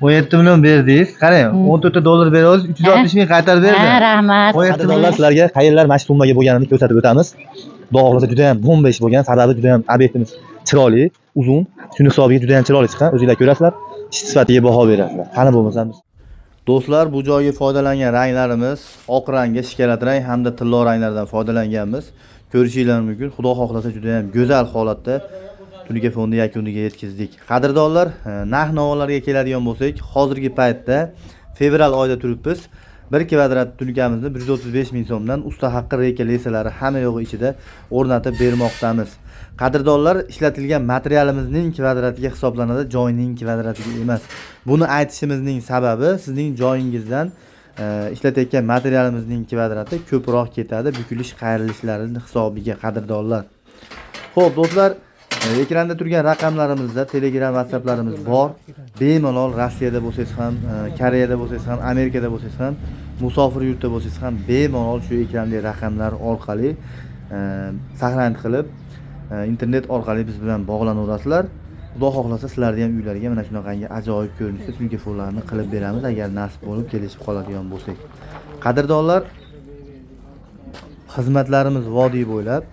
17 million berdingiz. Qarang, 14 ta dollar beramiz, 360 ming qaytarib berdi. Ha, rahmat. 17 dollar sizlarga qayerlar mana shu summaga bo'lganini ko'rsatib o'tamiz. Xudo xohlasa juda ham bomba ish bo'lgan, sababi juda ham obyektimiz chiroyli, uzun, shuni hisobiga juda ham chiroyli chiqqan. O'zinglar ko'rasizlar, ish sifatiga baho berasizlar. Qani bo'lmasam biz. Do'stlar, bu joyga foydalangan ranglarimiz oq rangga shokolad rang hamda tillo ranglardan foydalanganmiz. Ko'rishinglar mumkin. Xudo xohlasa juda ham go'zal holatda tunuka fondi yakuniga yetkazdik. Qadrdonlar, narx navolarga keladigan bo'lsak, hozirgi paytda fevral oyida turibmiz. 1 kvadrat tunukamizni 135 ming so'mdan usta haqqi reyka lesalari hamma yo'g'i ichida o'rnatib bermoqdamiz. Qadrdonlar, ishlatilgan materialimizning kvadratiga hisoblanadi, joyning kvadratiga emas. Buni aytishimizning sababi sizning joyingizdan ishlatayotgan materialimizning kvadrati ko'proq ketadi, bukilish qayrilishlarining hisobiga, qadrdonlar. Xo'p, do'stlar, ekranda turgan raqamlarimizda Telegram, WhatsApplarimiz bor. Bemalol Rossiyada bo'lsangiz ham, Koreyada bo'lsangiz ham, Amerikada bo'lsangiz ham, musofir yurtda bo'lsangiz ham bemalol shu ekrandagi raqamlar orqali saqlanib qilib, internet orqali biz bilan bog'lanaverasizlar. Xudo xohlasa sizlarni ham uylariga mana shunaqangi ajoyib ko'rinishda tunuka fonlarni qilib beramiz, agar nasib bo'lib kelishib qoladigan bo'lsak. Qadrdonlar, xizmatlarimiz vodiy bo'ylab.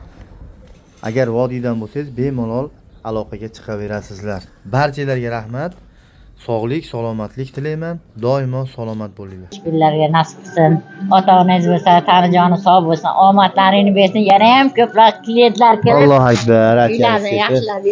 Agar vodiydan bo'lsangiz, bemalol aloqaga chiqaverasizlar. Barchalarga rahmat. Sog'lik, salomatlik tilayman. Doimo salomat bo'linglar. Kunlarga nasib qilsin. Ota onangiz bo'lsa, tani joni sog' bo'lsin, omadlaringni bersin. Yana ham ko'proq klientlar kelib, Allohu akbar. uylarni yaxshilab.